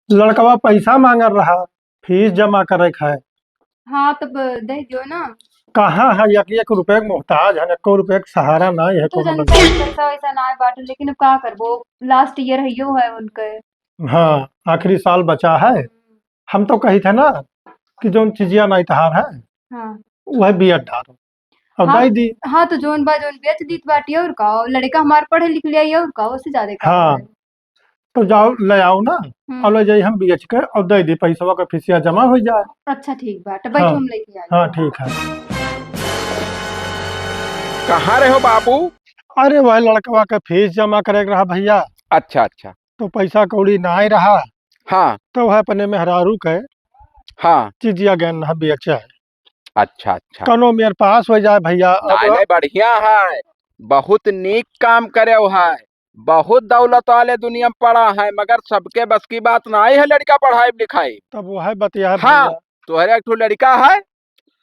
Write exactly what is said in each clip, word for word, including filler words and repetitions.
लड़कवा पैसा मांगल रहा, फीस जमा करे के है। हाँ, तब दे दियो ना। कहाँ है, एक एक रुपये के मोहताज है, एको रुपये के सहारा नहीं है तो कोनो जन लड़का। पैसा वैसा ना बाटे, लेकिन अब का करबो, last year है, यो है उनके। हाँ, आखिरी साल बचा है। हम्म। हम तो कही थे ना कि जौन चिजिया नाई तहार है, हाँ। वह बियत डारो। अब हाँ, दे दी। हाँ, तो जौन बा, जौन बेच दीत बाटी, और का? और लड़का हमार पढ़े लिख लिया, और का? उससे ज्यादा का हाँ। है? तो जाओ, ले आओ ना, हम्म। और ले जाई हम बेच के और दे दी, पैसवा का फीसिया जमा हो जाए। अच्छा, ठीक बा, तो बैठो, हाँ। हम लेके आई। हाँ, ठीक है। कहाँ रहे हो बाबू? अरे, वह लड़कवा के फीस जमा करे के रहा भैया। अच्छा, अच्छा। तो पैसा कौड़ी नाई रहा। हाँ। तो वह अपने मेहरारू के हाँ। चिजिया गैन रहा बेचे। अच्छा, अच्छा। कौनो मेर पास हो जाए भैया। अब नाई, नाई, बढ़िया है, बहुत नीक काम करे है, बहुत दौलत वाले दुनिया में पड़ा है, मगर सबके बस की बात नाई है लड़का पढ़ाई लिखाई। तब वह बतिया है हाँ, भैया। तोहरे एक ठो लड़का है,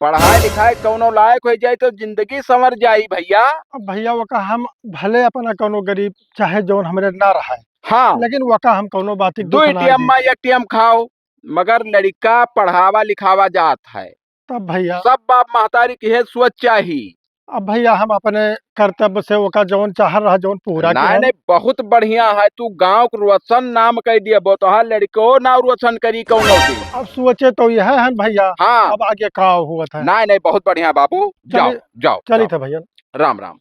पढ़ाई लिखाई कौनो लायक हो जाए तो जिंदगी संवर जाई भैया। अब भैया, ओका हम भले अपना कौनो गरीब, चाहे जौन हमरे ना रहे, हाँ। लेकिन ओका हम कौनो बात की दो दुख ना ATM दी। में ATM खाओ, मगर लड़का पढ़ावा लिखावा जात है। तब भैया। सब बाप महतारी की है सोच चाही। अब भैया, हम अपने कर्तव्य से ओका जौन चाह रहा, जौन पूरा नाई, किया। नाई, बहुत बढ़िया है। तू गाँव के रोशन नाम कह दिया, बोतहा लड़को नाम रोशन करी कौनो की। अब सोचे तो यह है भैया, हाँ। अब आगे का हुआ था। नाई, नाई, बहुत बढ़िया बाबू, जाओ, चलिए, जाओ, चलिए जाओ। था भैया। राम, राम।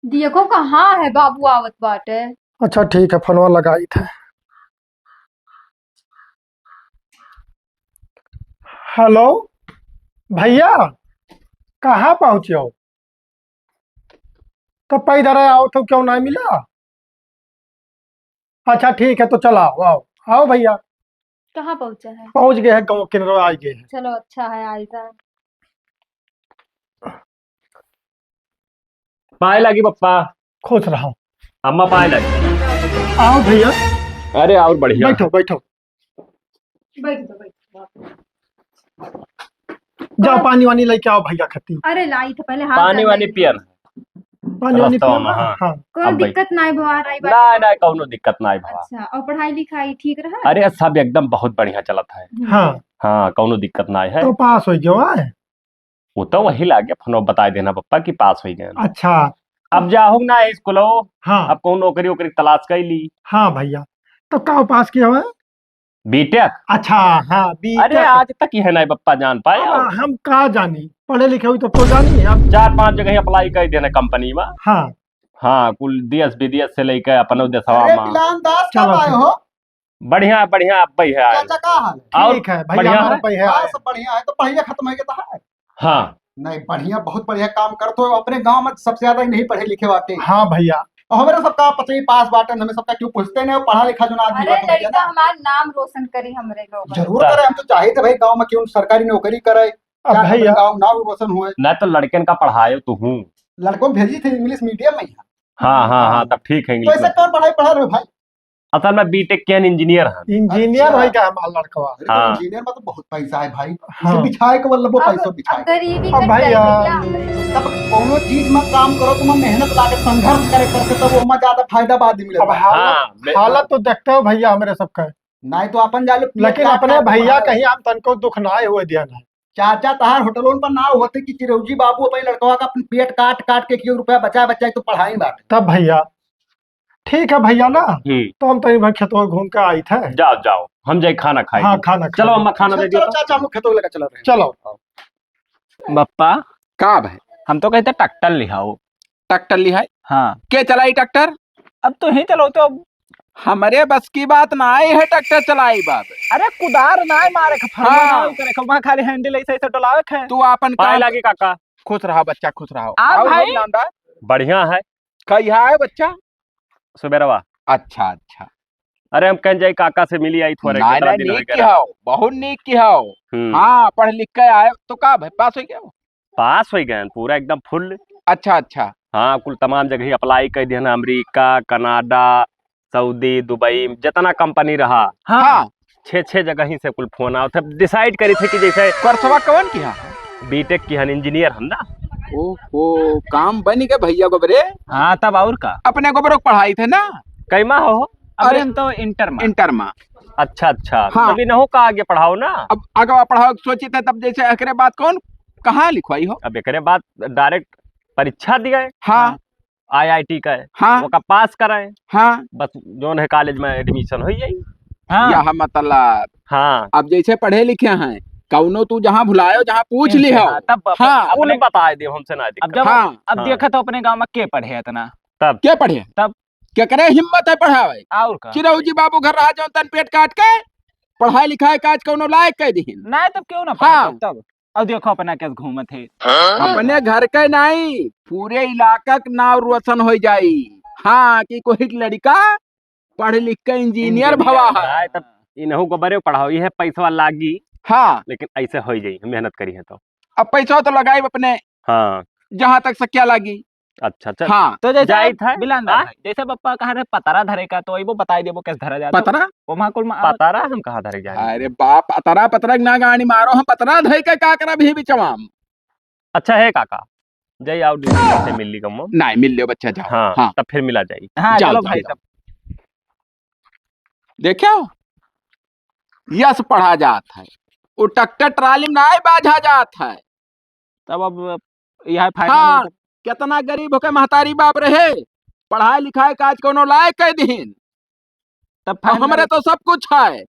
देखो कहाँ है बाबू आवत बाटे। अच्छा ठीक है, फोनवा लगाई थे। हेलो भैया, कहाँ पहुँचे हो? तो पैदल आओ तो क्यों ना मिला? अच्छा ठीक है, तो चला आओ, आओ, आओ भैया। कहाँ पहुँचा है? पहुँच गए हैं गाँव किनारे, आ गए हैं। चलो अच्छा है, आई जा। पाए लागी पप्पा। खुश रहो। अम्मा पाए लागी। आओ भैया। अरे और बढ़िया। बैठो, बैठो। बैठ जाओ, बैठ जाओ। जाओ पानी वानी लेके आओ भैया खातिर। अरे लाई तो पहले हाथ पानी वानी पियन। पानी वानी रस्ता पियन में, ना? हाँ। हाँ। कौनो अब भाई। दिक्कत नाई भवा रही बाटे ना, ना? ना, कौनो दिक्कत नाई भवा। अच्छा, और पढ़ाई लिखाई ठीक रहा? अरे सब एकदम बहुत बढ़िया चलत है। हम्म। हाँ। हाँ, कौनो दिक्कत नाई है। तो पास हो गयो है? वो तो वही लागे, फोनो बताए देना पप्पा कि पास हो गए। अच्छा। अब जाहु ना स्कूलो, हाँ। अब कौन नौकरी वोकरी तलाश कर ली। हाँ भैया, तो का पास किया हुआ है? B.Tech। अच्छा, हाँ, B.Tech। अरे आज तक ही है ना पप्पा जान पाए अब हो। हम का जानी, पढ़े लिखे हुई तो, तो जानी अब। चार पांच जगह apply कर देना company में। हाँ। हाँ, कुल देश विदेश से लेके अपनो देशवा अरे में। पिलान दास, कब चलो, आए हो? बढ़िया, बढ़िया, अब्बे है। चाचा, का हाल है? और ठीक है भैया, बढ़िया हमारा है? भाई है। हाँ, सब बढ़िया है। तो पढ़ाई खत्म हो गया था? हाँ। नहीं, बढ़िया, बहुत बढ़िया काम करत हो। अपने गांव में सबसे ज्यादा इन्हीं पढ़े लिखे बाटे। हाँ भैया। और हमारे सबका पता ही पास बाटे, हमें सबका क्यों पूछते नहीं, पढ़ा लिखा जो ना आदमी अरे, बाटे, है लड़का ना? हमार नाम रोशन करी हमरे लोग। जरूर करे, हम तो चाहिए थे भाई गांव में क्यों सरकारी नौकरी करे, अब क्या भैया। गांव नाम रोशन हुए। ना तो लड़कन का पढ़ायो तो हूँ। लड़कों भेजी थे English medium में। हाँ, हाँ, हाँ, तब ठीक है, तो English ऐसे में। कौन पढ़ाई पढ़ा रहे हो भाई? असल में B.Tech किहन engineer है। Engineer अच्छा। है का हमार लड़कवा? अरे, तो हाँ। Engineer में तो बहुत पैसा है भाई। हाँ। इसे बिछाए के मतलब वो अब, पैसा बिछाए। अब गरीबी अब कट भैया। जाए भैया। तब कौनो चीज में काम करो, तुम्हें मेहनत लागे, संघर्ष करे पड़ते, तब ओमा ज्यादा फायदा बाद में मिले। अब हालत, हाँ, मैं हालत तो देखते हो भैया हमरे सबका। नहीं तो अपन जा लो, लेकिन अपने भैया कहीं हम तनको दुख ना आए हुए दिया ना। चाचा तहार होटलों पर ना होते कि चिरौजी बाबू अपने लड़कवा का अपन पेट काट काट के एक रुपया बचाए बचाए तो पढ़ाई बाटे। तब भैया, ठीक है भैया ना, हम्म। तो हम तनी भर खेतवा घूम के आई थे। जाओ, जाओ, हम जाई खाना खाई। हाँ, खाना खाई। चलो अम्मा, खाना दे दियो तो। चाचा, हम खेतवा लेके चला रहे हैं। चलो। बप्पा, का भाई? हम तो कहते ट्रैक्टर लिहाओ। ट्रैक्टर लिहाई? हाँ। के चलाई ट्रैक्टर? अब तो ही चलो तो। हमरे बस की बात ना आई है ट्रैक्टर चलाई बात। अरे कुदार ना है मारे के, फरवा हाँ। ना करे के, वहाँ खाली handle ऐसे ऐसे डोलावे के। तू आपन पाए काम लागी काका। खुश रहा बच्चा, खुश रहा। आ और भाई। नाम बा? बढ़िया है। कहिया है बच्चा? सुबेरवा। अच्छा, अच्छा। अरे हम कहें जाई काका से मिली आई थोड़े, नाय, कितना नाय, दिन हो नीक गया। किहाओ, बहुत नीक किहाओ। हम्म। हाँ, पढ़ लिख के आए तो का भाई, पास हो गया? पास हो गए पूरा एकदम full। अच्छा, अच्छा। हाँ, कुल तमाम जगह apply कर दिया ना, अमेरिका, कनाडा, सऊदी, दुबई, जितना company रहा। हाँ। हाँ। छह, छह जगह ही से कुल फोन आओ थे, decide करी थे कि जैसे कोर्सवा कौन किया? B.Tech किहन, engineer हम ना। ओहो, काम बन गए भैया गोबरे। हाँ, तब और का? अपने गोबरों के पढ़ाई थे ना? कैमा हो? अरे, अरे, हम तो इंटर में। इंटर में। अच्छा, अच्छा। हाँ। तब इनहू का आगे पढ़ाओ ना। अब आगे पढ़ाओ के सोचित है, तब जैसे एकरे बाद कौन, कहाँ लिखवाई हो? अब एकरे बाद direct परीक्षा दिया है। हाँ। हाँ। IIT का है। हाँ। ओका पास कराए। हाँ। बस जौन है college में admission हो जाई। हाँ। यह मतलब। हाँ। अब जैसे पढ़े लिखे हैं, कौनो तू जहाँ भुलायो, जहाँ पूछ इनसे, लिहो। हाँ, तब ब-, हाँ। अपने उन्हें बताए दे, हमसे ना अब दिक्कत। जब, हाँ। अब हाँ। देखा तो अपने गाँव में के पढ़े इतना? तब। के पढ़े? तब। केकरे हिम्मत है पढ़ावे? और का? चिरौजी बाबू घर रहा जौन तन पेट काट के पढ़ाई लिखाई काज कौनो लायक कह दिहिन। नहीं तब क्यों ना हाँ। पढ़े तब? अब देखो अपना कैसे घूमत है। अपने घर के नहीं, पूरे इलाका के नाव रोशन हो जाई। हाँ, कि कोई लड़का पढ़ लिख के engineer engineer भवा है। है, तब इनहू को बड़े पढ़ाओ, यह पैसवा लागी। हाँ। लेकिन ऐसे हो जाई, मेहनत करी है तो। अब पैसा तो लगाई अपने। हाँ। जहाँ तक सक्या लागी। अच्छा, अच्छा। हाँ। तो जैसे जाइत है। बिलांदा हाँ? है, जैसे पप्पा कहा रहे पतरा धरे का, तो वो बताई देबो कैसे धरा जाता। पतरा? वो वहाँ कुल में पतरा हम कहाँ धरे जाए? अरे बाप, अतरा पतरा के ना गानी मारो, हम पतरा धरे के का करब ही बिचवाम। अच्छा है काका, जाई आओ, दीदी से मिल ली कम। नहीं, मिल लियो बच्चा, जाओ। हाँ, हाँ। तब फिर मिला जाई। हाँ, जाओ, चलो जाओ, भाई, जाओ। तब। देखो, यस पढ़ा जात है, वो ट्रैक्टर ट्राली में नहीं बाझा जात है। तब अब यह final हाँ, हो तो कितना गरीब होके महतारी बाप रहे, पढ़ाई लिखाई काज कोनो लायक कह दिहिन। तब अब final हमरे हो तो सब कुछ है।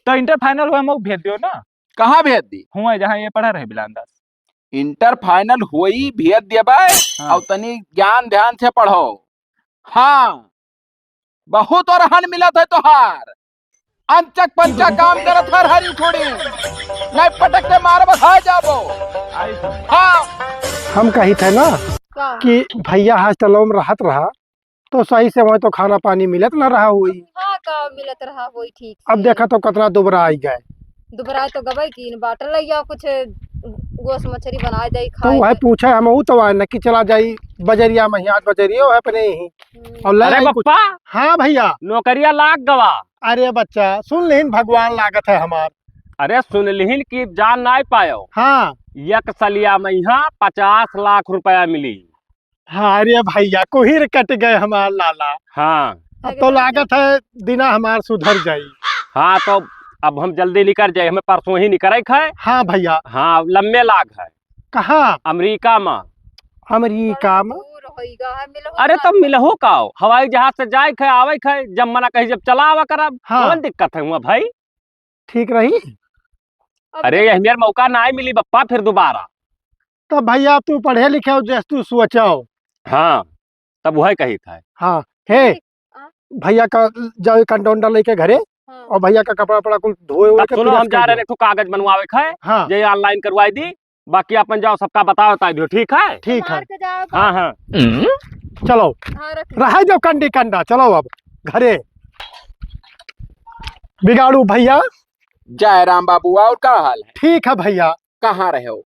तो inter final हुआ, मऊ भेज दियो ना। कहाँ भेज दी? हुआ जहाँ ये पढ़ा रहे बिलान दास। Inter final हुई, भेज देबै। हाँ। और तनी ज्ञान ध्यान से पढ़ो। हाँ, बहुत ओरहन मिलत है तोहार। अंचक पंचक काम करत हर हरी छोड़ी। नहीं पटक के मारब खा जाबो। हाँ। हम कही थे ना का? कि भैया hostel में रहत रहा, तो सही से वहीं तो खाना पानी मिलत ना रहा हुई। हाँ, का मिलत रहा हुई ठीक अब से। देखा तो कितना दुबरा आई गए। दुबरा तो गबई की इन बाटल लइया कुछ गोस मछरी बनाए जाई, तो खाए वह के। पूछे हम ऊ तो आए न कि चला जाई बजरिया में, आज बजरियो है अपने ही। हम्म। और ले अरे आई कुछ। बप्पा, हाँ भैया। नौकरिया लाग गवा। अरे बच्चा, सुन लिहिन, भगवान लागत है हमार। अरे सुन लिहिन कि जान नाय पायो। हाँ। एक सलिया में यहाँ पचास लाख रुपया मिली। हाँ, अरे भैया, कोहिर कट गए हमार लाला। हाँ। अब तो लागत है दिना हमार सुधर जाई। हाँ, तो अब हम जल्दी निकर जाई, हमें परसों ही निकरे के है। हाँ भैया। हाँ, लम्बे लाग है। कहाँ? अमेरिका में। अमेरिका में? दूर होइगा है, मिलहु अरे का तो तू? मिलहु का हो? हवाई जहाज से जाए के है, आवे के है, जब मना कही जब चला आवा करब। हाँ। कौन दिक्कत है हुआ भाई? ठीक रही। अब अरे, यही मेर मौका नाहीं मिली बप्पा फिर दोबारा। तब भैया तू पढ़े लिखे हो, जैसे तू सोचो। हाँ, तब वही कही था। हाँ, हे, ठीक, आ? भैया का जाओ कंडा उंडा लेके घरे हाँ। और भैया का कपड़ा वपड़ा कुल धोए उए तब के सुनो, press हम जा कर रहे दो। हैं, एक ठो कागज बनवावे के है, हाँ। जे online करवाई दी, बाकी अपन जाओ सबका बताओ ताई दियो, ठीक है? ठीक है। मार के जाओ हाँ, हाँ। चलो। हाँ, रख लो। रहे दो कंडी कंडा, चलो अब घरे। बिगाड़ू भैया। जय राम बाबू, और का हाल है? ठीक है भैया। कहाँ रहे हो?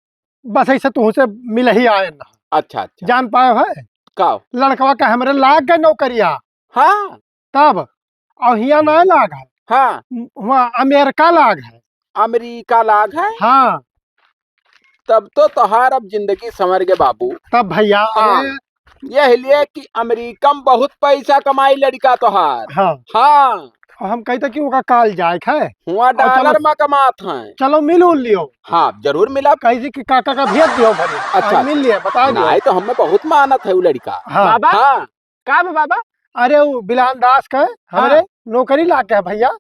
बस ऐसे तुहसे मिल ही आए ना। अच्छा, अच्छा। जान पाए है? का? लड़कवा का हमरे लाग गए नौकरिया। हाँ। तब? और हियाँ ना लाग है। हाँ। वहाँ अमेरिका लाग है। अमेरिका लाग है? हाँ। तब तो तोहार अब जिंदगी संवर गए बाबू। तब भैया, हाँ। अरे यह लिए कि अमेरिका में बहुत पैसा कमाई लड़का तोहार। हाँ। हाँ। और हम कहते कि ओका काल जाए खाए। हुआ और चलो, dollar में कमात हैं। चलो मिल उल लियो। हाँ, जरूर मिलब। कैसे कि काका का भेज दियो घरे। अच्छा, और मिल लिए, बता दियो। नहीं तो हमें बहुत मानत है वो लड़का। हाँ। बाबा? हाँ। का बा बाबा? अरे वो बिलान दास का हाँ। हमरे नौकरी लाग गया भैया।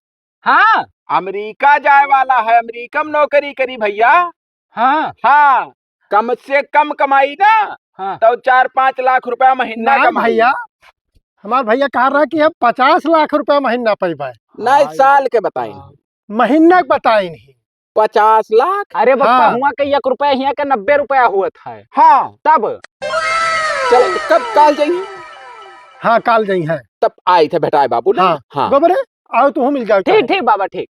हाँ। अमेरिका जाए वाला है, अमेरिका में नौकरी करी भैया। हाँ। हाँ, कम से कम कमाई ना, हाँ। तो चार पाँच लाख रुपया महीना ना कमाई। भैया, हमार भैया कहा रहा कि हम पचास लाख रुपया महीना पैबे। नहीं, हाँ, साल के बताई। हाँ। महीना के बताई नहीं। पचास लाख? अरे बप्पा, हाँ। हुआ के एक रुपया, हियाँ के नब्बे रुपया हुआ था। हाँ। तब? चलो, तो कब काल जाइए? हाँ, काल जाई है। तब आई थे भेटाए बाबू ने। हाँ। हाँ। गोबरे, आओ तू मिल जाओ ठीक, चाहे। ठीक बाबा, ठीक।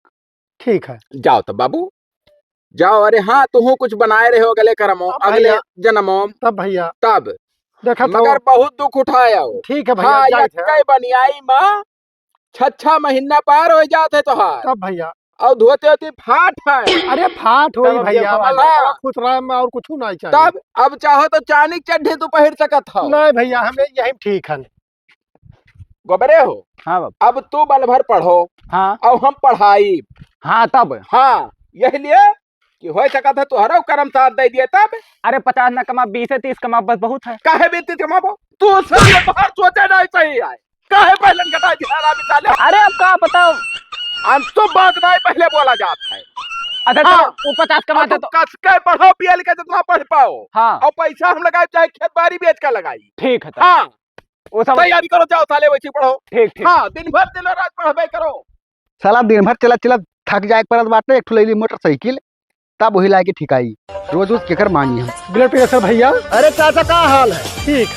ठीक है। जाओ तब बाबू, जाओ। अरे हाँ, तुहू कुछ बनाए रहे हो अगले करमो, अब अगले भैया, जन्मो। तब भैया। तब। देखा तो। मगर बहुत दुख उठाए हो। ठीक है भैया, हाँ, जाए थे। यक्के बनियाई में छह छह महीना पार हो जात है तोहार। तब भैया। और धोते होती फाट है। अरे फाट होई तब भैया, देखो, बस हाँ। खुश रहे में और कुछ नहीं चाहिए। तब अब चाहो तो चांदी के चड्ढी तू पहिर सकत हो। नहीं भैया, हमें यही ठीक है। गोबरे हो। हाँ बाबू। अब तू बल भर पढ़ो। हाँ। और हम पढ़ाई। हाँ तब। हाँ, यही लिए कि हो सकत है तोहरो करम साथ दे दिए तब। अरे पचास ना कमा, बीस है, तीस कमा, बस बहुत है। काहे बीस तीस कमाबो? तू सही है, तोहर सोचे नहीं सही है। काहे पहले घटा दिया हरामी साले? अरे अब का बताओ? हम तो बात नहीं पहले बोला जात है। अच्छा हाँ। चलो, वो पचास कमा अब दे तू तो। कस के पढ़ो, पियल के जितना पढ़ पाओ। हाँ। और पैसा हम लगाई चाहे खेत बाड़ी बेच के लगाई। ठीक है तब। हाँ। वो सब तैयारी करो, जाओ साले वैसे पढ़ो। ठीक, ठीक। हाँ, दिन भर दिन रात पढ़बे करो। साला दिन भर चला चला थक जाए के परत बाटे, एक ठो ले ली मोटरसाइकिल, तब वही लाके ठिकाई। रोज रोज केकर मांगी हम। ब्लड प्रेशर भैया। अरे चाचा, का हाल है? ठीक।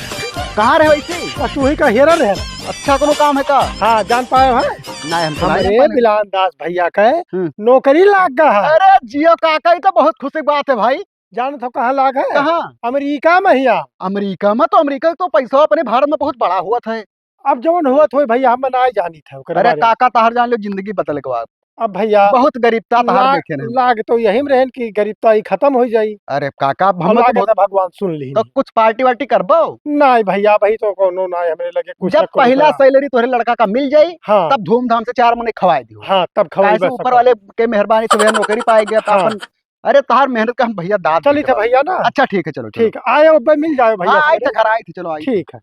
कहाँ रहे वैसे? आ, तू ही का हेरा रहे। अच्छा, कोनो काम है का? हाँ, जान पाए है? नहीं, हम तो नहीं अरे जान पाए। बिलान दास भैया के हम्म। नौकरी लाग गा है। अरे जियो काका, ई तो बहुत खुशी की बात है भाई। जान तो कहाँ लाग है? कहाँ? अमेरिका में हिया। अमेरिका में? तो अमेरिका तो पैसा अपने भारत में बहुत बड़ा हुआ था। अब जवन हुआ था भैया, हम ना जानी था ओकर अरे बारे में। काका, तहार जान लो जिंदगी बदल के बाद। अब भैया, बहुत गरीबता तहार लाग, देखे नहीं। लाग तो यही में रहन कि गरीबता ही खत्म हो जाई। अरे काका, अब हम तो लाग बहुत तो भगवान सुन ली। तो कुछ पार्टी वार्टी करबो? नहीं भैया, भाई तो कोनो ना हमरे लगे कुछ जब ना कोनो पहला करा। सैलरी तोहरे लड़का का मिल जाई, हाँ। तब धूमधाम से चार मने खवाए दियो। हाँ, तब खवाई काहे से बस ऊपर सब। वाले के मेहरबानी से भैया नौकरी पाए गया, तो हाँ। अपन अरे, तहार मेहनत का हम भैया दाद चली देते थे बाबू। भैया ना। अच्छा, ठीक है, चलो, चलो। ठीक है, आए अब मिल जाए भैया हाँ, से, आई अरे। थे, घर आई थे, चलो, आई थे। ठीक है।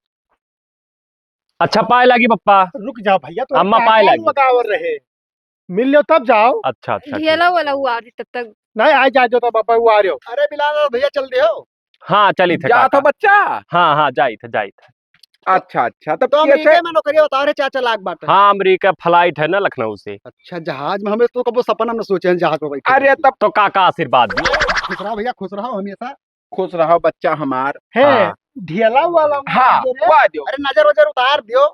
अच्छा, पाए लागी पप्पा। रुक जाओ भैया, तो अम्मा काका पाए लागी। लगावर रहे। मिल लो तब जाओ। अच्छा, अच्छा, ठीक। ढेला वाला हुआ अभी तब तक। नहीं, आ जा, जो तो पापा हुआ रहे हो। अरे, बिलाल भैया चल दे हो। हाँ, चली थे जा काका। तो बच्चा। हाँ, हाँ, जाई थे, जाई थे। अच्छा, अच्छा, तब तो कैसे? अमेरिका में नौकरी बता रहे, चाचा लाग बाटे। हाँ, अमेरिका flight है ना लखनऊ से। अच्छा, जहाज में, हमें तो कबो सपना में सोचे हैं जहाज में बैठे अरे, बैठे। तब तो काका आशीर्वाद दियो। खुश रहो भैया, खुश रहो हमेशा। खुश रहो बच्चा हमार। है, हाँ। ढेला वाला हाँ, नजर है। वाह दियो। अरे, नजर वजर उतार दियो।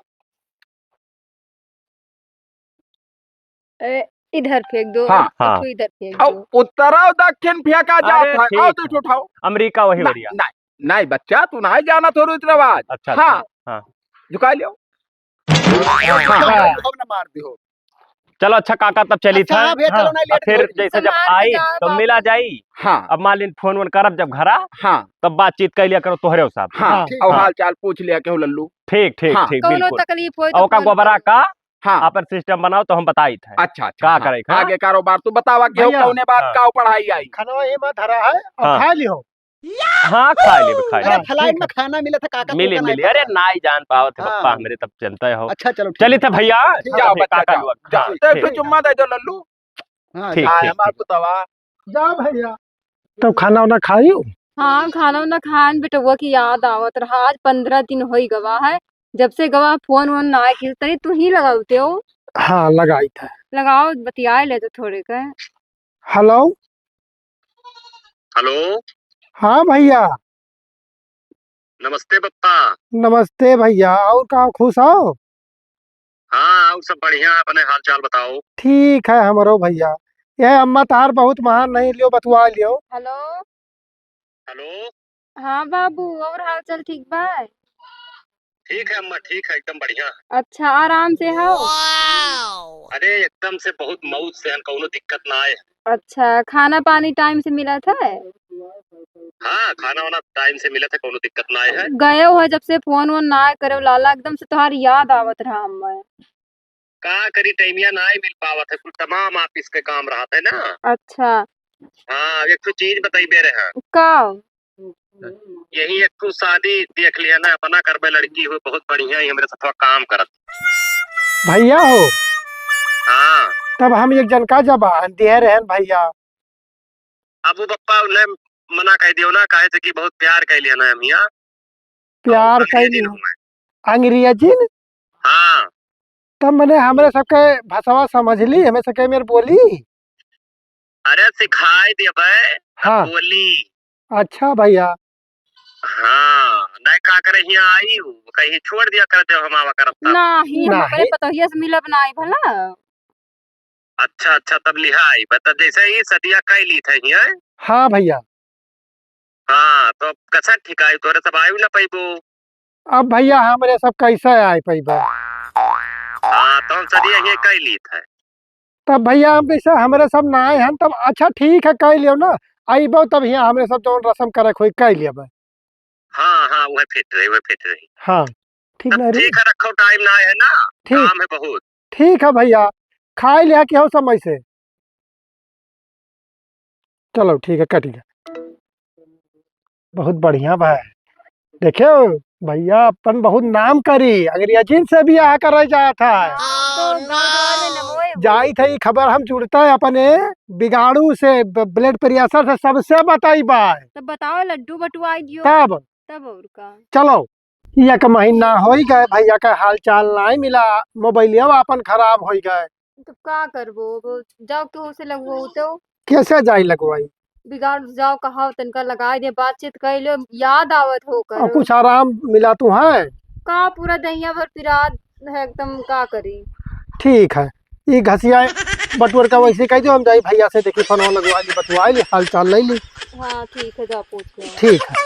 ए, इधर फेंक दो, हाँ। एक ठो हाँ। इधर फेंक और दो। उत्तर और दक्षिण फेंका जात अरे, है। ठीक आओ, है। तो उठाओ। अमेरिका वही ना, बढ़िया। ना, नहीं बच्चा, तू नहीं जाना तो रीति रिवाज। अच्छा, हाँ। अच्छा, हाँ। झुका लियो। हाँ। हाँ। खूब न मार दी हो। चलो अच्छा काका, तब चली अच्छा, था। हाँ भैया, चलो हाँ। ना, लेट फिर हो। जैसे जब संभाल के आई, जाओ तो बाबू। मिला जाई। हाँ। अब मान लीन फोन वोन करब जब घरा, हाँ। तब बातचीत कर लिया करो तोहरे साथ। हाँ, हाँ। ठीक। और हाँ। हाल चाल पूछ लिया केहू लल्लू। ठीक, ठीक, हाँ। ठीक, कौनो बिल्कुल। तकलीफ होई तो और ओका फोन गोबरा करी। का हाँ। आपन system बनाओ तो हम बताई थे। अच्छा, अच्छा, का हाँ। करे के, हाँ? आगे कारोबार तू बतावा केहू भैया। कौने बात हाँ। का पढ़ाई आई। खाना ये मत धरा है, अब हाँ। खा लियो। हाँ, खा लेबे, खा अरे, लेबे। हाँ, flight ठीक में है। खाना मिले था, काका, मिली, तू का मिली। नहीं अरे, पता? नाई जान पावत है, हाँ। पप्पा, हमरे तब चलते हो। अच्छा, चलो, ठीक चली है। थे भैया, ठीक है। जाओ, ठीक है, बेटा, काका जाओ। लोग, जाओ, जाओ, ठीक, एक ठो ठीक। चुम्मा दे दो, लल्लू। हाँ, हाँ, ठीक, हमार ठीक। पुतवा। जाओ भैया। तब खाना वाना खाई? हाँ, खाना वाना खान, बेटवा की याद आवत रहा। आज पन्द्रह दिन होई गवा है, जब से गवा फोन वोन ना आए, तनी तू ही लगावते हो। हाँ, लगाई था। लगाओ, बतियाए ले तो थोड़े के। Hello। Hello। हाँ भैया। नमस्ते पप्पा। नमस्ते भैया, और का खुश हो? हाँ, और सब बढ़िया, अपने हाल चाल बताओ। ठीक है हमरो भैया, यह अम्मा तार बहुत महान नहीं लियो, बतुआ लियो। Hello। Hello। हाँ बाबू, और हाल चाल ठीक बा? ठीक है अम्मा, ठीक है, एकदम बढ़िया। अच्छा, आराम से हो? अरे एकदम से बहुत मौज से हन, कौनो दिक्कत ना आए। अच्छा, खाना पानी time से मिलत है? हाँ, खाना वाना time से मिलत है, कौनो दिक्कत ना आए है। गए हो जब से फोन वोन ना करे लाला, एकदम से तोहार याद आवत रहा हमें। का करी, टाइमिया ना मिल पावत है, कुल तमाम office के काम रहत है ना। अच्छा। हाँ, एक ठो चीज बतइबे रहे। का? यही एक ठो शादी देख लिया ना, अपना करबे, लड़की हो बहुत बढ़िया ही हमरे साथ काम करत। भैया हो। हाँ। तब हम एक जन का जबान दिए रहन भैया। अब वो पप्पा उन्हें मना कह दियो ना, काहे से कि बहुत प्यार कह लिया ना हम यहाँ। प्यार और अंग्रेजी कैली। न हुए। अंग्रेजी न? हाँ। तब मने हमरे सबके भाषावा समझ ली, हमें सबके मेर बोली। अरे सिखाई देबे, हाँ। बोली। अच्छा भैया। हाँ, नहीं का करे हियाँ आई, कहीं छोड़ दिया करते हो, हम आवा करब तब। नहीं, हम नहीं। अपने पतोहिया से मिलब ना आई भला। अच्छा, अच्छा, तब लिहा आई। बता, जैसे ही सदिया कई ली थे हियाँ। हाँ भैया। हाँ, तो अब कैसे ठिकाई, तोरे सब आयु ना पैबो। अब भैया, हमरे सब कैसे आए पैबे? हाँ, तो हम सदिया हियाँ कई ली थे। तब भैया, हम कैसे, हमरे सब ना आए हम, तब अच्छा ठीक है, कई लियो ना, अइबो तब हियाँ हमरे सब जौन रस्म करे के होई, कई लेबे। हाँ, हाँ, वह फिट रही, वह फिट रही। हाँ, ठीक तब नहीं रही? ठीक है, रखो, टाइम ना है ना, ठीक। काम है बहुत। ठीक है भइया, खाइ लिहा कि हो समय से। चलो ठीक है, कटि गया। बहुत बढ़िया बा। देखियो भइया, अपन बहुत नाम करी, अंग्रेजिन से बियाह करे जात है। हाँ, तो गाँव में नमोए हो। जाइत है, ई खबर हम जुड़ता है अपने बिगाड़ू से, ब-, ब्लड प्रेशर से, सबसे बताई बा। तब बताओ, लड्डू बटुआई दियो। तब? तब और का। चलो, एक महीना होइ गए, भइया का हाल चाल नाहीं मिला, मोबाइलिया अपन खराब होइ गए। तो का करबो, अब जाओ केहू से लगवाओ तो। कैसे जाई लगवाई? बिगाड़ जाओ, कहाओ तनका लगाइ दे, बातचीत कइ लो, याद आवत हो और करो। कुछ आराम मिला तू है? का पूरा दहिया भर पिरात है एकदम, का करी? ठीक है, ई घसिया बटुअर का वैसे कहि दियो, हम जाई भइया से, देखी फोनवा लगवाइ ली, बतवाइ ली, हाल चाल लइ ली। हाँ ठीक है, जा पूछ लो। ठीक है।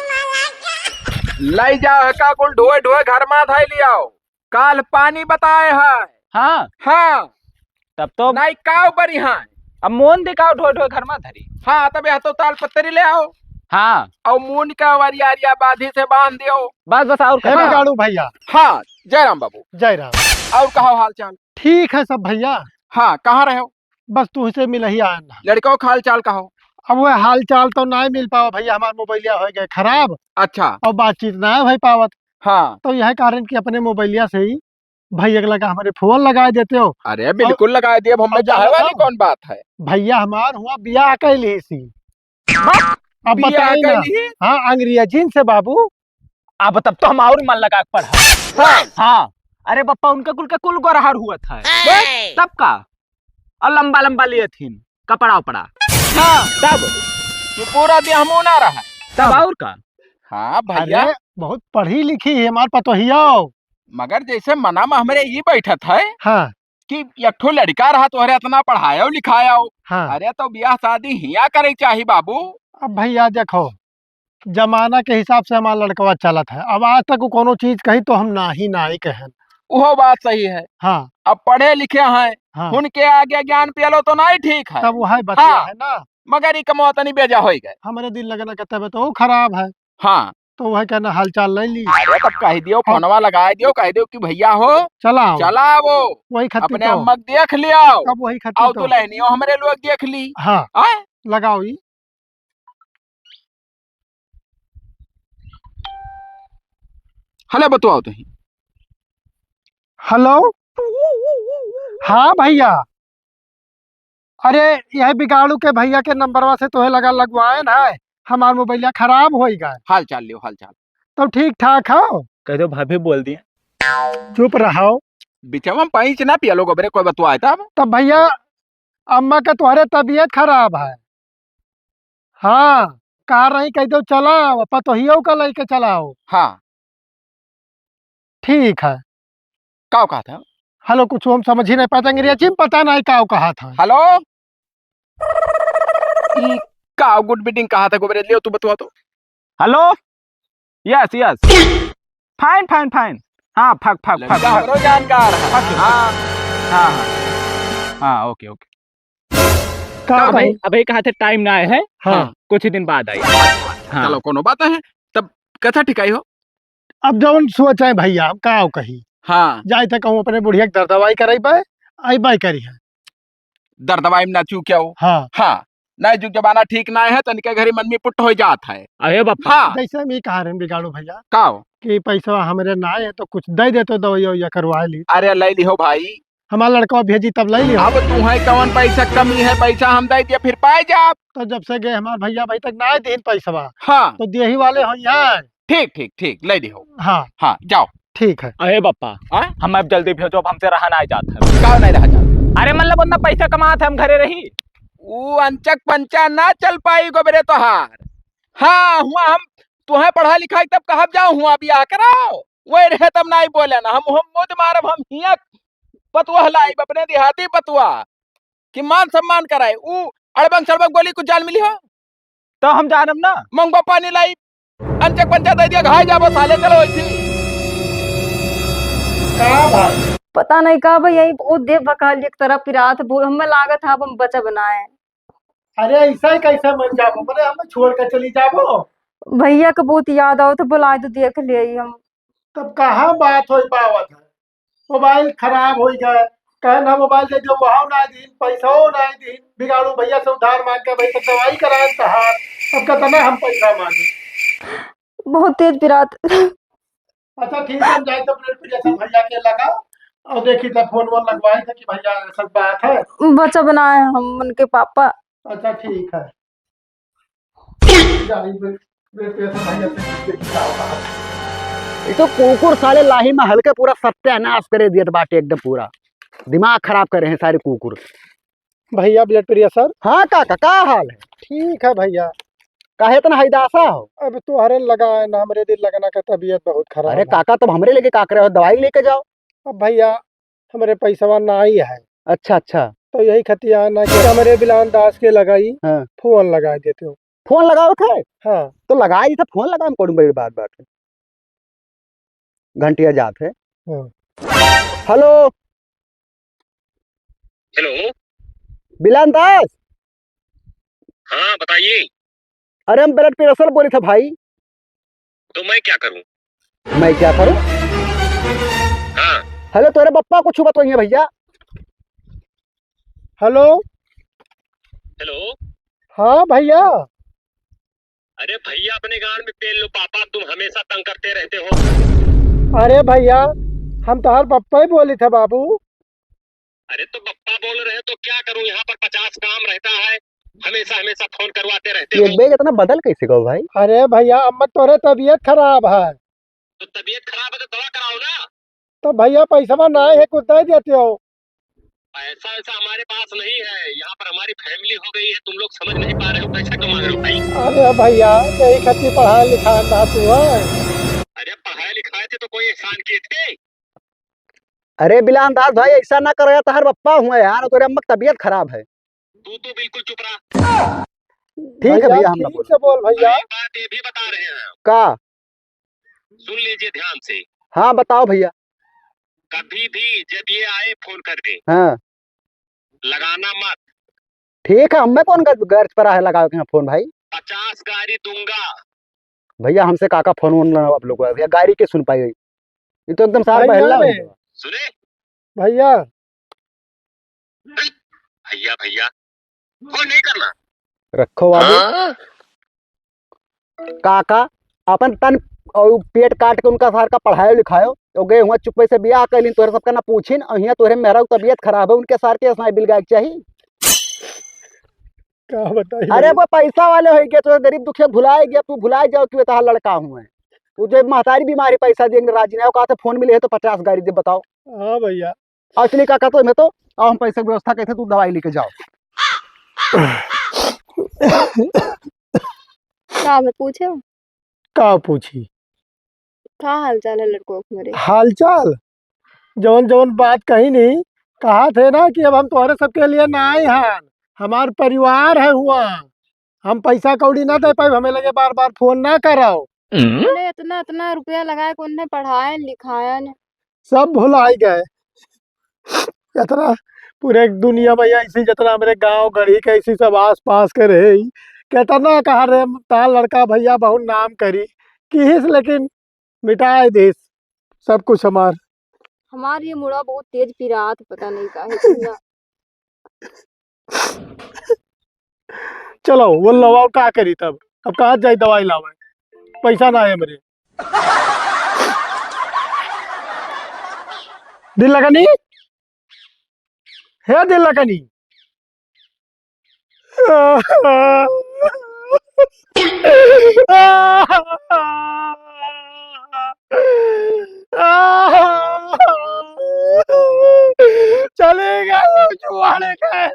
लइ जाओ है का कुल ढोए ढोए घर मा धइ लियाओ। काल पानी बताए है। हाँ। हाँ। तब तो नाहीं काव बरी हाँ। अब मोन दिखाओ ढोए ढोए घर मा धरी। हाँ, तब यह तो ताल पत्तरी ले आओ। हाँ। और मोन का वरियारिया बाधी से बांध दियो। बस, बस, और हे का? बिगाड़ू भइया। हाँ, जय राम बाबू। जय राम। और कहो हाल चाल? ठीक है सब भइया। हाँ, कहाँ रहे हो? बस तुहसे मिलही आयन। लड़िकौ का हाल चाल कहो? अब वह हाल चाल तो नाहीं मिल पावा भइया, हमार मोबाइलिया होइ गए खराब। अच्छा। और बातचीत नाहीं होइ पावत। हाँ। तो यह कारण कि अपने मोबाइलिया से ही भइया के लगा हमरे फोन लगाइ देते हो। अरे बिल्कुल लगाइ दिए, अब हम और चाहे जानो वाली तो? कौन बात है? भइया हमार हुआ बियाह कइ लिहिसी। बस, अब बियाह बताई कइ ना। लिही? हाँ, अंग्रेजिन से बाबू। अब तब तो हम और मन लगा के पढ़ा। हाँ। हाँ। अरे बप्पा, उनका कुल का कुल गोरहर हुआ था। बस। तब का? और लंबा लंबा लिए थीन कपड़ा उपड़ा। हाँ। तब? ये पूरा देह मुना रहा। तब तब? और का? हाँ भइया। अरे, बहुत पढ़ी लिखी है हमार पतोहिया। मगर जैसे मना में हमरे ई बैठत है हाँ। कि एक ठो लड़िका रहा तोहरे इतना पढ़ायो लिखायो। हाँ। अरे तो बियाह शादी हियाँ करे चाही बाबू। अब भइया देखो, जमाना के हिसाब से हमार लड़कवा चलत है। अब आज तक वो कौनो चीज कही तो हम नाहीं, नाहीं कहन। उहो बात सही है। हाँ। अब पढ़े लिखे हैं, हाँ। उनके आगे ज्ञान पियलो तो नाहीं ठीक है। तब वह बतिया हाँ। है ना। मगर ई कमवा तनी बेजा होइ गए। हमरे दिल लगना के तबे तो वो खराब है। हाँ। तो वह कहना हाल चाल लइ ली। अरे तब कहि दियो, हाँ। फोनवा लगाइ दियो, कहि दियो कि भइया हो, चलाओ। चलाओ। वही खातिर अपने तो। अम्मा के देख लियाओ। तब वही खातिर और तो। दुल्हनियो हमरे लोग देख ली। हाँ। आय? लगाओ ई। हेलो, बतवाओ तुही। हेलो। हाँ भइया, अरे यह बिगाड़ू के भइया के नंबरवा से तोहे लगा लगवाएन है, हमार मोबाइलिया खराब होइ गए। हाल चाल लियो, हाल चाल। तो ठीक ठाक हो? कहि दो भाभी बोल दिए। चुप रहो। बिचवा में पानी ना पिया लोग, अबरे कोई बतवाए तब। तब भइया, अम्मा के तोहरे तबीयत खराब है। हाँ, कहा रही कहि दो चलाओ, पतोहियो का लइके चलाओ। हाँ। ठीक है। काव कहत है? हेलो, कुछ हम समझ ही नहीं पाते, अंग्रेजी में पता नहीं काव कहत है। हेलो? ई काव गुड मीटिंग कहत है, गोबरे लियो, तू बतवा तो। हेलो? Yes, yes. Fine, fine, fine. हाँ, फक, फक, फक, लड़का फक। हमरो जानकार है। फक, फक। हाँ। हाँ, हाँ। हाँ, OK, OK। का का भाई? भाई, अबे कहा थे टाइम ना आए है। हाँ। कुछ ही दिन बाद आई। हाँ। चलो, कोनो बात है। तब कथा ठिकाई हो? अब जौन सोचे भइया, हम का कही? हाँ। जाए थे कहूँ अपने बुढ़िया के दर दवाई कराई पाए, आई बाई करी है। दर दवाई में ना चूक हो। हाँ। हाँ। नहीं, जुग जमाना ठीक ना है, तनिके घरी मन में पुट हो जात है। अरे बापा। हाँ। जैसे हम ये कहा रहे हैं बिगाड़ू भइया। का हो? कि पैसा हमरे ना है तो कुछ दे दे तो दवाई ववाई करवा ली। अरे ले लिहो भाई। हमार लड़का भेजी तब ले लिहो। अब तुम्हें कौन पैसा कमी है, पैसा हम दे दिया फिर पाए जाब। तो जब से गए हमार भइया अभी तक ना दीन पैसवा। हाँ। तो देही वाले हो यहाँ। ठीक, ठीक, ठीक, ले लिहो। हाँ। हाँ, जाओ। ठीक है। अरे बापा, हाँ? हम अब जल्दी भेजो, अब हमसे रहा ना जात है। का नहीं रहा जात? अरे मतलब उतना पैसा कमात है, हम घरे रही। ऊ अंचक पंचा ना चल पाई गोबरे तोहार। हाँ, हुआ हम तुहें पढ़ा लिखाई तब कहब जाओ, हुआ बियाह कराओ। वही रहे तब नाई बोले ना, हम, हम मुद मारब, हम हिया पतुआ लाइब, अपने देहाती पतुआ, कि मान सम्मान कराए। ऊ अड़बंग सड़बंग बोली कुछ जान मिली हो? तो हम जानब ना। मंगवा पानी लाई, अंचक पंचा दे दिया, घाय जाबो साले, चलो ऐसी। का बात? पता नहीं का भाई, यही बहुत देर बकाल एक तरफ पिरात, बो-, हमें लागत है अब हम बचब ना है। अरे ऐसा ही कैसे मन जाबो, मने हमें छोड़ के चली जाबो? भइया के बहुत याद आओ तो बुलाए तो देख ले हम। अब कहाँ बात होइ पावत है? मोबाइल खराब होइ गए, कहन हम मोबाइल दे दो, वहाँ ना दीन, पैसो ना दीन, बिगाड़ू भैया से उधार मांग के भाई तो दवाई कराए तहार, अब कितना हम पैसा मांगे? बहुत तेज पिरात। अच्छा ठीक है, हम जाए तो ब्लड प्रेशर भैया के लगा और देखी तो फोन वोन लगवाए थे कि भैया ऐसा बात है। बच्चा बनाए हम उनके पापा। अच्छा ठीक है। ये तो कुकुर साले लाही महल के पूरा सत्यानाश करे दियत बाटे एकदम पूरा। दिमाग खराब करे हैं सारे कुकुर। भैया ब्लड प्रेशर। हाँ काका, का हाल है? ठीक है भैया। काहे इतना हैदासा हो? अब तोहरे लगा है ना, हमरे दिल लगना का तबीयत बहुत खराब अरे है। काका, तब हमरे लेके का करे हो? दवाई लेके जाओ। अब भैया, हमरे पैसवा नाई है। अच्छा, अच्छा। तो यही खतिया ना कि हमरे बिलान दास के लगाई, हाँ। फोन लगा देते हो। फोन लगाओ थे? हाँ। तो लगाई थे, फोन लगाओ, कौन बड़ी बात बात है? घंटिया जात है। हाँ। हेलो। हेलो। बिलान दास। हाँ, बताइए। अरे हम ब्लड प्रेशर बोली था भाई। तो मैं क्या करूं? मैं क्या करूं? हाँ। हेलो, तोरे बप्पा कुछ बताइए भैया। हेलो। हेलो। हाँ भैया। अरे भैया, अपने गांड में तेल लो पापा, तुम हमेशा तंग करते रहते हो। अरे भैया, हम तोहार बप्पा ही बोली थे बाबू। अरे तो बप्पा बोल रहे हो तो क्या करूं, यहाँ पर पचास काम रहता है, हमेशा हमेशा फोन करवाते रहते हो। ये बेग इतना बदल कैसे गो भाई? अरे भैया, अम्मा तोरे तबीयत खराब है। तो तबीयत खराब है तो दवा कराओ ना। तो भैया पैसवा ना है, कुछ दे देते हो। पैसा वैसा हमारे पास नहीं है, यहाँ पर हमारी फैमिली हो गई है, तुम लोग समझ नहीं पा रहे हो, पैसा क्यों मांग रहे हो भाई? अरे भैया, यही खातिर पढ़ाई लिखाई ना तू है। अरे पढ़ाई लिखाए थे तो कोई एहसान किए थे? अरे बिलान दास भाई, ऐसा ना करो यार, तोहर बप्पा हुआ यार, तोरे अम्मा की तबीयत खराब है। तू तो बिल्कुल चुप रहा। ठीक है भैया, भैया, हम ना ठीक बोल। से बोल भैया। एक बात ये भी बता रहे हैं। का? सुन लीजिए ध्यान से। हाँ, बताओ भैया। कभी भी जब ये आए फोन कर दे। हाँ। लगाना मत। ठीक है, हमें कौन गर-, गर्ज पर है लगावे के यहाँ फोन भाई? पचास गारी दूंगा। भैया, हमसे काका फोन वोन ना आप लोग, भैया गारी के सुन पाई। ये तो एकदम सार भैया बहला रे। हो गया। सुने? भैया। भैया, भैया, फोन नहीं करना। रखो बाबू। हाँ? काका, अपन तन और पेट काट के उनका सार का पढ़ायो लिखायो, और गए हुआ चुप्पे से बियाह कर लीन, तोहरे सबका ना पूछिन, और हियाँ तोहरे मेहरा की तबीयत खराब है, उनके सार के ऐसा बिल गायक चाहिए। का बताई अरे भाई? वो पैसा वाले हो गया, तो गरीब दुखिया भुलाए गया, तू भुलाए जाओ कि वो तहार लड़का हुए। वो जो महतारी बीमारी पैसा देंगे राजी नहीं, कहा था फोन मिले है तो पचास गारी दे, बताओ। हाँ भैया। और इसलिए का कहते मैं तो, आओ हम पैसे की व्यवस्था कहते, तू दवाई लेके जाओ। का मैं पूछे? का पूछी? का हालचाल है लड़कों के मेरे? हालचाल? जौन जौन बात कही नहीं, कहा थे ना कि अब हम तुम्हारे सबके लिए ना आए हैं, हमार परिवार है हुआ, हम पैसा कौड़ी ना दे पाए, हमें लगे बार बार फोन ना कराओ। अरे इतना इतना रुपया लगाए के उन्हें पढ़ाए लिखाए ने। सब भुलाई गए। इतना पूरे दुनिया में ऐसी, जितना हमरे गांव गढ़ी के ऐसी सब आस पास के रहे, कितना कहा रे, तार लड़का भैया बहुत नाम करी, किहिस लेकिन मिटाए देस सब कुछ हमार। हमार ये मुड़ा बहुत तेज पिरात, पता नहीं काहे कितना। चलो, वो लवाओ का करी तब, अब कहाँ जाई दवाई लावे, पैसा ना है हमरे। दिल लगनी, हे दिल लगनी। चले गए जुआड़े के।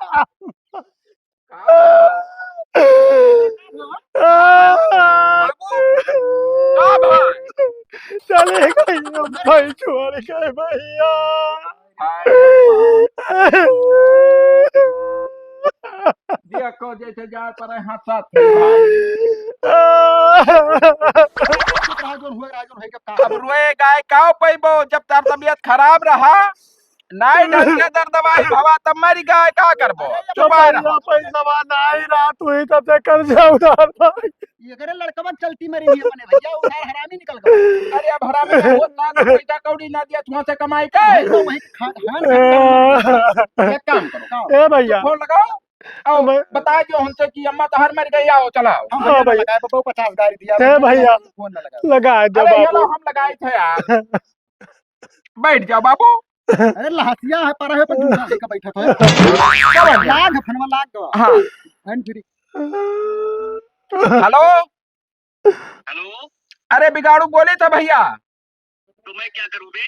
चले गए भाई जुआड़े के भैया। दिया को जैसे जाए पर हाथ साथ में भाई। चुप रहा, जोन हुए, राजन होएगा का? अब रोए गाय का पैबो, जब तार तबीयत खराब रहा, नाई ढंग के दर्द दवाई भवा, तब मरी गाय का करबो? चुप रहा। पैसा नाई रहा, तू ही तब से कर्जा उधार था। एकरे लड़कवा चलती मरी नहीं अपने भैया, उधार हरामी निकल गवा। अरे अब हरामी का होत ना, तो पैसा कौड़ी ना दिया, तुहाँ से कमाई के। वही तो वही खा-, खान खान एक काम करो, का? ए भैया। फोन लगाओ, और मैं बता दियो हमसे कि अम्मा तोहार मर गई, आओ, चलाओ। हम हाँ फोन भैया। लगाए, बाबू, पचास गाड़ी दिया, ए भैया। फोन ना लगाओ। लगा दो अरे बाबू। हेलो, हम लगाए थे यार। बैठ जाओ बाबू। अरे लहसिया है, पर है, पर जूता लेके बैठा था। लाग है, फनवा लाग गवा। हाँ। Hand free। हेलो। हेलो। अरे बिगाड़ू बोले था भैया। तो मैं क्या करूँ बे?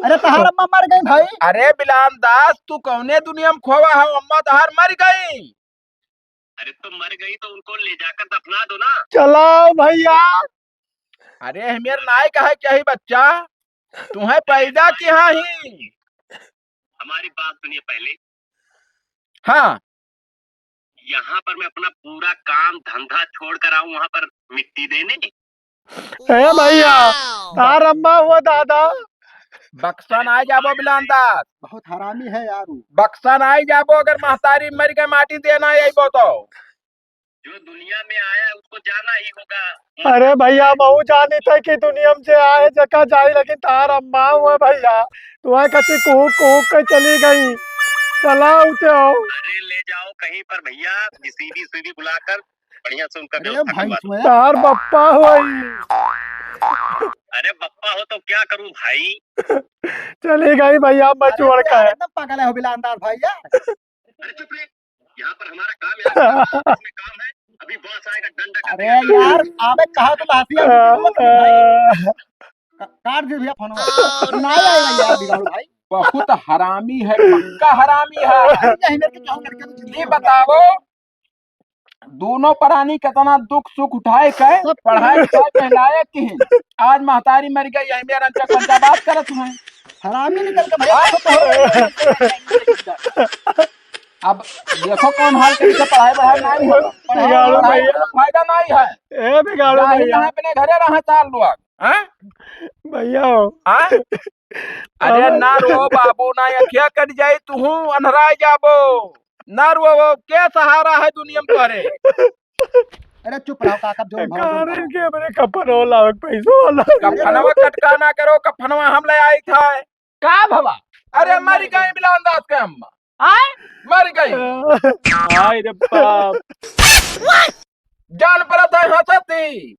अरे तहार अम्मा मर गई भाई। अरे बिलान दास, तू कौने दुनिया में खोवा हो? अम्मा तहार मर गई। अरे तो मर गई तो उनको ले जाकर दफना दो ना। चलाओ भैया। अरे हमेर नाई कहे चाही बच्चा, तुम्हें पैदा किहाँ ही। हमारी बात सुनिए पहले। हाँ। यहाँ पर मैं अपना पूरा काम धंधा छोड़कर आऊँ वहाँ पर मिट्टी देने। ए भैया, तार अम्मा हुआ दादा। बक्सा ना जाबो बिलान दास। बहुत हरामी है यार उ। बक्सा ना जाबो, अगर महतारी मर के माटी देना अइबो तो। जो दुनिया में आया है, उसको जाना ही होगा। अरे भैया, महू जानी था कि दुनिया में जे आए जका जाई, लेकिन तार अम्मा हुआ भैया, तुम्हारे कति कुहुक कुहुक के चली गई। चला उठे हो। अरे ले जाओ कहीं पर भैया, किसी भी, किसी भी बुलाकर बढ़िया से उनका अरे व्यवस्था भाई करवा दो। तार बप्पा होई। अरे बप्पा हो तो क्या करूं भाई? चली गई भैया, मैं अरे छोड़ के। यार, एकदम पागल है हो बिलान दास भाई यार। अरे चुप रे, यहाँ पर हमारा काम है, इसमें काम है। अभी बॉस आएगा, डंडा का अरे यार, आवे कहा तो लासिया भाई। का-, काट दे भैया फोन। ना आएगा यार बिलान भाई। बहुत हरामी है, पक्का हरामी है। यही मेरे को कहूँ करके तो ये बताओ, दोनों परानी कितना दुख सुख उठाए के सब पढ़ाई लिखाई के लायक की हैं। आज महतारी मर गई, यही मेरा अंचा कंचा बात करत हैं। हरामी निकल के भैया, आ? अब देखो कौन हाल करी से पढ़ाई बढ़ाई नहीं हो। पढ़ाई बिगाड़ो पढ़ाई भैया। का फायदा नहीं है। ए बिगाड़ो जाहिल भैया। है, अपने घरे रहे चार लोग, हैं? भैया। हाँ? अरे अब ना रो बाबू, ना अखिया कट जाई, तुहू अन्हराय जाबो। ना रो, वो के सहारा है दुनिया में तोहरे? अरे चुप रहो काका, जो भाव जो कारण भाव। के हमरे कफन होला, पैसा होला। कफनवा कटका ना करो, कफनवा हम ले आई था। का भवा? अरे मर गई बिलान दास के अम्मा। आय? मर गई। हाय रे बाप। जान पड़त है हंसती।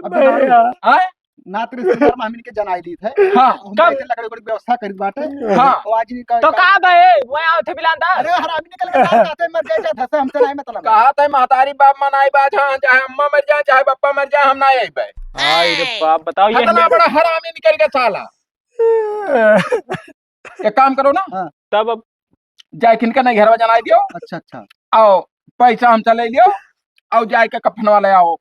अभी भैया। आय? नात रिश्तेदार में हमनी के जनाई दी थे। हाँ। हम कब? ऐसे लकड़ी उकड़ी व्यवस्था करी बाटे। हाँ। वो आज भी का-, तो का का बे? वो आओ थे बिलान दास। अरे हरामी निकल के साथ आते मर जाए, चाहे धसे हमसे नहीं मतलब। कहा थे महतारी बाप मनाई बा, चाहे, चाहे अम्मा मर जाए, चाहे बप्पा मर जाए, हम ना आइबे। हाय रे बाप, बताओ ये इतना हमें बड़ा हरामी निकल के साला। एक काम करो ना। हाँ। तब अब जाए किनका नहीं घरवा जनाई दियो। अच्छा, अच्छा। आओ, पैसा हम चले लियो, आओ जाए के कफनवा ले आओ,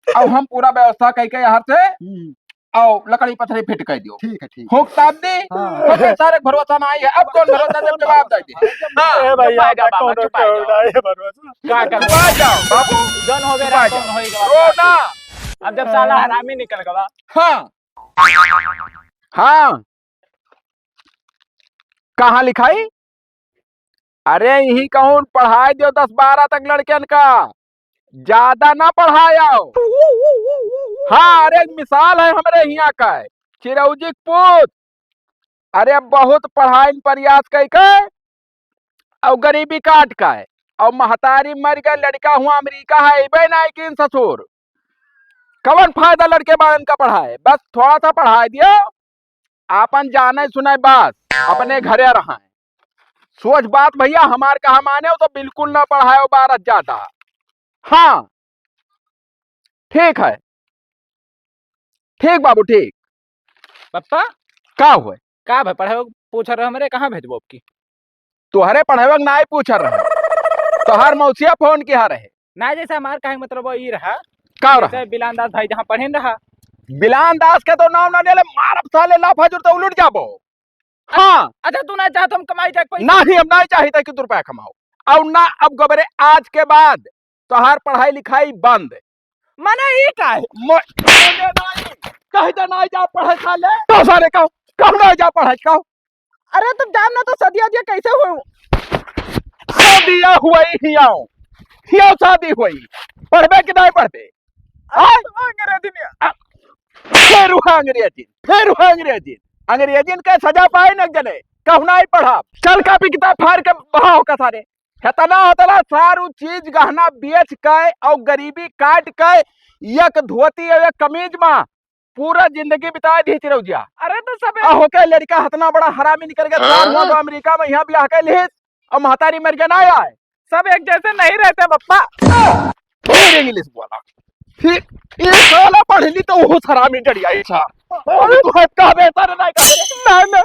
आओ हम पूरा व्यवस्था कई के यहाँ से, हम्म। आओ लकड़ी पथरी फिट कर दियो। ठीक है, ठीक है। होक ताप दे, हाँ। होके सारे भरोसा ना आई है, अब कौन भरोसा दे, जवाब दे दे। हाँ। ए भैया, चुपाए जा बाबा, कौन चुपाए जा। चौड़ा है भरोसा? का कर? चुपाए जाओ, बाबू। जौन होवे चुपाए रहा, जाओ। कौन होई गवा? रो ना। अब जब साला हरामी निकल गवा। हाँ। हाँ। कहाँ लिखाई? अरे यही कहूँ पढ़ाई दियो दस बारह तक लड़कन का, ज्यादा ना पढ़ायो। हाँ, अरे एक मिसाल है हमरे हियाँ का, चिरौजी के पूत। अरे बहुत पढ़ाई में प्रयास कई के, और गरीबी काट का है, और महतारी मर गए, लड़का हुआ अमेरिका है, अइबे ना किन ससुर। कवन फायदा लड़के बाड़न का पढ़ाए? बस थोड़ा सा पढ़ाए दियो, आपन जाने सुने बस, अपने घरे रहे। सोच बात भैया हमार कहा माने हो तो बिल्कुल ना पढ़ाए बारह ज्यादा। हाँ, ठीक है, ठीक बाबू, ठीक। पप्पा? का हुए? का भाई, पढ़ाई पूछ रहे हमरे, कहाँ भेजबो अब की? तोहरे पढ़ाई के नाई पूछ रहे, तोहार मौसिया फोन किया रहे। ना, जैसे हमार कहे के मतलब वो ई रहा, का रहा? जैसे बिलान दास भाई जहाँ पढ़ेन रहा। बिलान दास के तो नाम ना ले, मारब साले लाफा जुर तो उलट जाबो। हाँ। अच्छा, तू ना चाहत हम कमाई जाए पैसा? नहीं, हम नहीं चाहित कि तू रुपया कमाओ। और ना अब गोबरे आज के बाद तोहार पढ़ाई लिखाई बंद। मने ई काहे? म-, मने नहीं, कह दे नहीं जा पढ़े साले। तो सारे कहो, कहो नहीं जा पढ़े, कहो। अरे तुम जान ना तो सदिया दिया कैसे हो? सदिया हुई हियाओ, हियाओ शादी हुई। पढ़बे कि नाहीं पढ़बे? आय? अंग्रेजी में। आ, फेर उहाँ अंग्रेजी, फेर उहाँ अंग्रेजी। अंग्रेजी के सजा पाए न जने, कहूँ नाहीं पढ़ब। चल कापी किताब फाड़ के बहा हो कथा रे। हेतना होतला सारू चीज गहना बेच के अउ गरीबी काट के एक धोती अउ एक कमीज मा पूरा जिंदगी बिता दी चिरौजिया। अरे तो सब आ होके लड़का हतना बड़ा हरामी निकल गया, सार हुआ तो अमेरिका में यहाँ ब्याह के लिए, अब महतारी मर गया ना आए। सब एक जैसे नहीं रहते पप्पा। फिर इंग्लिश बोला, फिर ये साला पढ़ ली तो वो हरामी डरिया ऐसा। अरे तू हट का बेहतर नहीं कर। ना, ना,